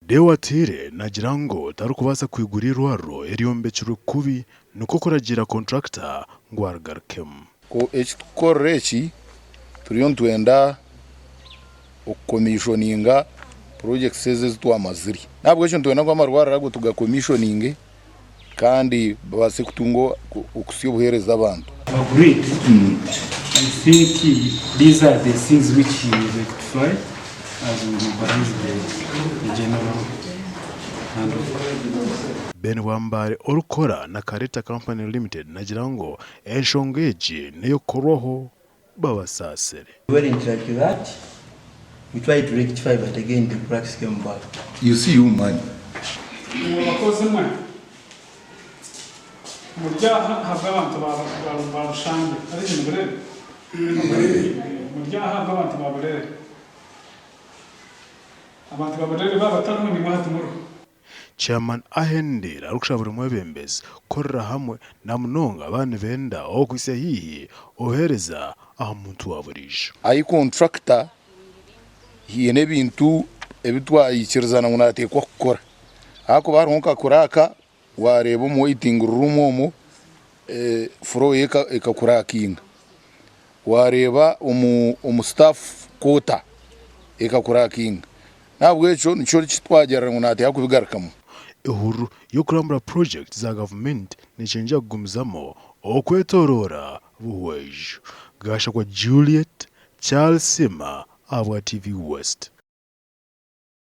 Deo Atuhaire naagira ngu tarikubaasa kwigura eirwariro eryombekirwe kubi nikwo kuragiira kontrakita ngu arigarukemu. Eki tukukorera eki, turiyo nitwenda okukomishoninga purojekiti ezi ezi twamazire. N'ahabw'ekyo nitwenda ngu amarwariro ago tugakomishoninge kandi babaase kutunga okuhitsya obuheereza abantu. Agreed. I think these are the things which he will rectify as we mobilize the, the general handover. Ben Bwambare orikukora na Kareta Company Limited nagira ngu enshonga egi n'ey'okukorwaho babasaasire. We weren't like that, we tried to rectify but again the cracks came back. You see you man. Imwe bakozi mwe, muri aha ahabw'abantu ba Rushange, harihi ni Burere? Muri aha ahabw'abantu ba Burere. Abantu ba Burere baaba batariho naimwe hati muriho. Chairman ahendeire arikushaba buri mwebembezi kukorera hamwe na munonga baaba nibenda okuhitsya haihi obuheereza aha muntu wa buriijo. Ahi kontrakita haine ebintu ebi twaikirizana ngu naateekwa kukora ahakuba hariho nka kuraaka waareeba omu waiting room omwo floor ye ekakurakinga, waareeba omu staff quarter ekakurakinga. N'ahabw'ekyo nikyo eki twagirira ngu naateekwa kubigarukamu. Ehururu y'okurambura purojekiti za gavumenti nekyengye kugumizamu okwetoroora Buhweju. Gashakwa Juliet, Charles Sima ahabwa TV West.